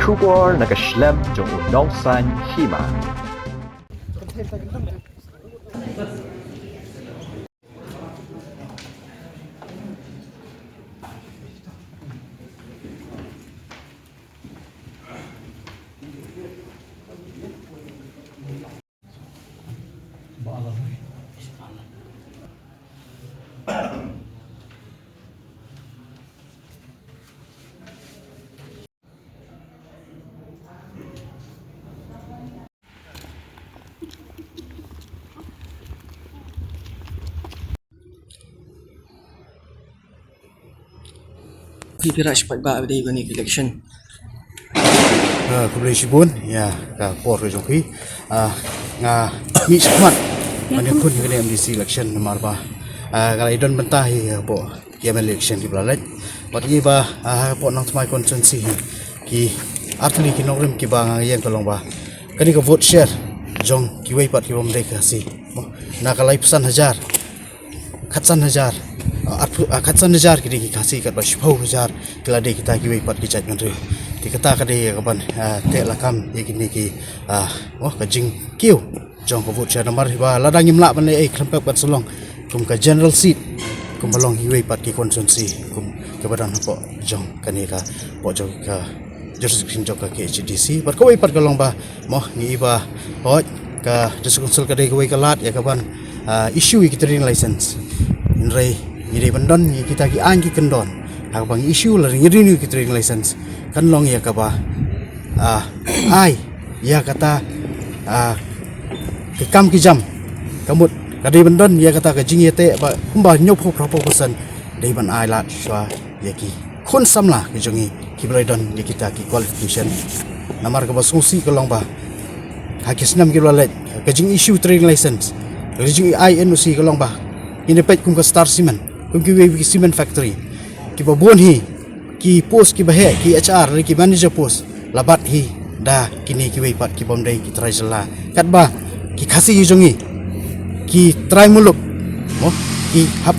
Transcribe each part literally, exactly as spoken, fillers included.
Khubor na ka shlem jong u nongsan hima. Phi phi rah shi pat ba dei kane ka election. Ah, khublei shibun ïa ka por ka jong phi. Ah, nga mih shakhmat ban ïakhun ïa kane M D C election namar ba, ah, nga la ïadon bynta hi hapoh ki M L A election kiba la leit. Bad ngi ba, ah, hapoh Nongthymmai constituency hi ki artylli ki nongrim kiba nga ïeng ka long ba kane ka vote share jong kiwei pat ki bym dei Khasi, mo, na ka laiphew san hajar, khatsan hajar, ah, arphew, ah, khatsan hajar ki dei ki Khasi katba shiphew hajar ki la dei kita kiwei pat ki jaitbynriew. Te kata ka dei ka ban, ah, teh lakam ïa kine ki, ah, mo, ka jingkiew jong ka vote share namar ba lada ngim lah ban leh ei khlem pep ban sa long kum ka general seat kum ba long kiwei pat ki constituency kum kaba don hapoh jong kane ka, hapoh jong ka jurisdiction jong ka K H A D C. Bad kawei pat ka long ba, mo, ngi i ba, hooid, ka District Council ka dei kawei ka lad ïa ka ban, ah, issue ïa ki trading license. Hynrei ngi dei ban don ïa kita ki aiñ ki kyndon ha kaba ngi issue lane ngi renew ïa ki trading license, kan long ïa kaba, ah, ai ïa kata, ah, ki kam ki jam. Ka mut ka dei ban don ïa kata ka jingïateh ba kumba hynñiewphew phraphew percent dei ban ai lad shuwa ïa ki khun samla ki jong ngi kiba la don ïa kita ki qualification. Namar kaba sngewsih ka long ba ha ki snem kiba la leit ka jing issue trading license, ka jing ai N O C ka long ba ngin ïa peit kum ka Star Cement, kum kiwei ki cement factory, kiba bun hi ki post kiba heh, ki H R lane ki manager post la bat hi da kine kiwei pat ki bym dei ki trai jylla. Katba ki Khasi ki jong ngi ki trai muluk, mo, ki hap,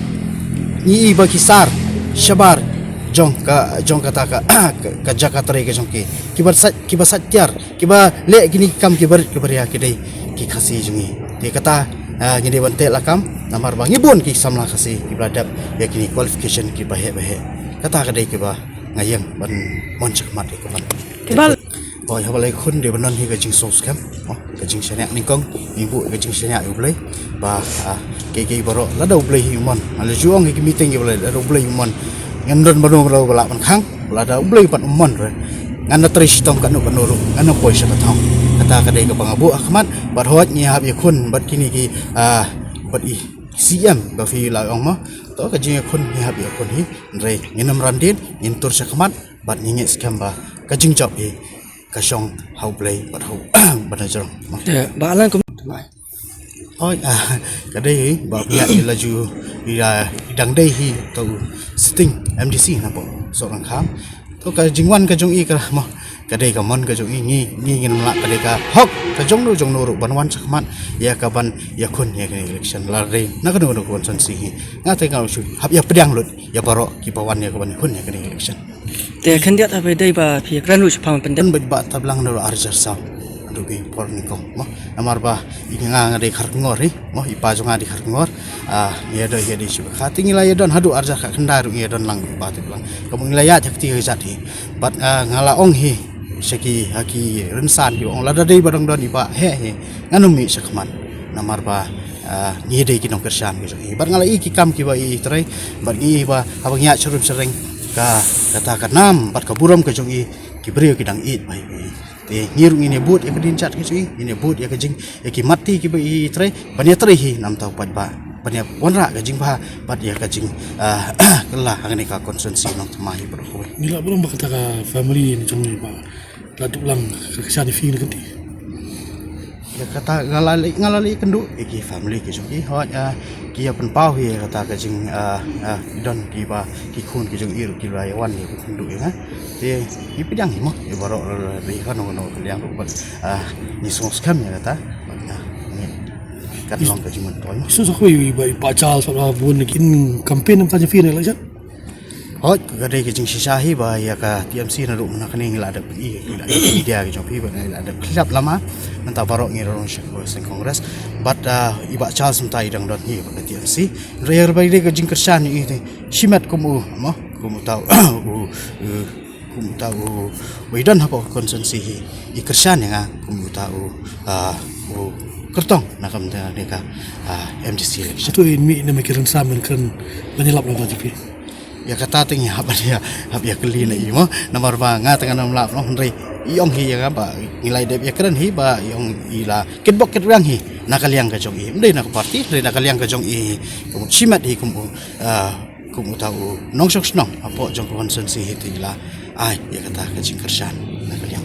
ngi i ba ki sar shabar jong ka, jong kata ka, ka, ka jaka trei ka jong ki, kiba sait, kiba sait tiar, kiba leh kine ki kam kiba rit kiba ria ki dei ki Khasi jong ngi. Te kata, ah, ngi dei ban teh lakam namar ba ngi bun ki samla Khasi kiba la dep ïa kine qualification kiba heh ba heh. Kata ka dei kiba nga ïeng ban mon shakhmat ïa ka ban. Te ba Hooid, haba la ïakhun dei ban don hi ka jingsngewskhem, mo, ka jingshaniah nyngkong, ngi buh ka jingshaniah ïa U Blei ba, ah, kiei kiei baroh lada U Blei hi u mon. Nga la ju ong ha ki meeting kiba la leit, lada U Blei u mon, ngam don mano mano ba lah ban khang. Lada U Blei pat u mon re, ngan da trei shitom katno katno ruh, ngan da poi sha ka thong. Kata ka dei kaba nga buh ha khmat. Bad hooid ngi hap ïakhun bad kine ki, ah, bad i C M ba phi la ong, mo. To ka jingïakhun ngi hap ïakhun hi, hynrei ngin ym ran dien, ngin tur sha khmat bad ngi ngeit skhem ba ka jingjop hi ka shong ha U Blei bad ha u, bad na jrong. Te ba lan kum. Hooid, ah, ka dei hi ba phi ïa i la ju i, ah, i dang dei hi to sitting M D C na po Sohryngkham. To ka jingwan ka jong i ka, mo, ka dei ka mon ka jong i, ngi, ngi ngin mlak ka dei ka hok ka jong no jong no ruh ban wan shakhmat ïa ka ban ïakhun ïa ka election la dei na kano kano ka constituency hi. Nga te nga shu hap ïa pdiang lut ïa baroh kiba wan ïa ka ban ïakhun ïa kane ka election. Te khyndiat haba dei ba phi kren ruh shaphang pyndep. Pynbeit ba tablang na ruh arjar saw. Adu ki por ni kong, mo. Namar ba i nga nga dei Kharkongor hi, mo, i pa jong nga dei Kharkongor. Ah, ngi ïa dei hi dei shu ba kha. Te ngi la ïa don haduh arjar kha khyndai ruh ngi ïa don lang ba tablang. Ka mo ngi la ïa jak ti ka jat hi. Bad, ah, nga la ong hi sha ki, ha ki rynsan ki ong lada dei ba dang don i ba heh hi. Ngan ym mih shakhmat. Namar ba, ah, ngi dei ki nongkyrshan ki jong i. Bad nga la i ki kam kiba i trei. Bad ngi ba haba ngi ïa sharum shareng ka, kata ka nam bad ka burom ka jong i, ki briew ki dang ïeit ba i. Te ngi ruh ngin ïa bud ïa ka dien jat ka jong i, ngin ïa bud ïa ka jing, ïa ki matti kiba i trei, ban ïa trei hi namar ta pat ba ban ïa wanrah ka jingbha bad ïa ka jing, ah, kylla ha kane ka constituency Nongthymmai hi baroh kawei. Ngi la burom ba kata ka family ni jong i ba la duk lang ka kyrshan i phi na kynti. Ïa kata nga la leh, nga la leh kynduh ïa ki family ki jong ki, hooid, ah, ki ïa pynpaw hi ïa kata ka jing, ah, ah, ki don kiba ki khun ki jong i ruh ki la ïa wan ïa kynduh ïa nga. Te ngi pdiang hi mo ïa baroh la ri kano kano ka liang ruh bad, ah, ngi sngewskhem ïa kata. Bad, ah, ngi kat long ka jingmyntoi mo. Shu sa khui ba i pa Charles ba bun kin campaign namar ta jong phi na election. Hooid, ka dei ka jingshisha hi ba ïa ka T M C naduh mynta kane ngi la dep ïohi, ngi la ïohi media ka jong phi ba ngi la dep khyllap lama. Mynta baroh ngi rung sha ka Congress. Bad ah, i Bah Charles mynta i dang don hi bad ka T M C. Hynrei ïa kaba dei ka jingkyrshan ïa i te shimet kum u, mo, kum uta u, u, kum uta u, u i don hapoh ka constituency hi. I kyrshan ïa nga kum uta u, ah, u kyrtong na ka mynta ka, ah, M D C election. Satu in mi na ma kiran sam ban kren ban ïalap na ba jipi. Ïa kata te ngi hap ïa, hap ïa kylli na i mo. Namar ba nga te ngan ym lap noh, hynrei i ong hi ïa nga ba ngi la dep ïa kren hi ba i ong i la kitbok kitrwiang hi na ka liang ka jong i. Ym dei na ka party, hynrei na ka liang ka jong i. Kum shimet hi kum u, ah, kum uta u nongshong shnong hapoh jong ka constituency hi te i la ai ïa kata ka jingkyrshan na ka liang.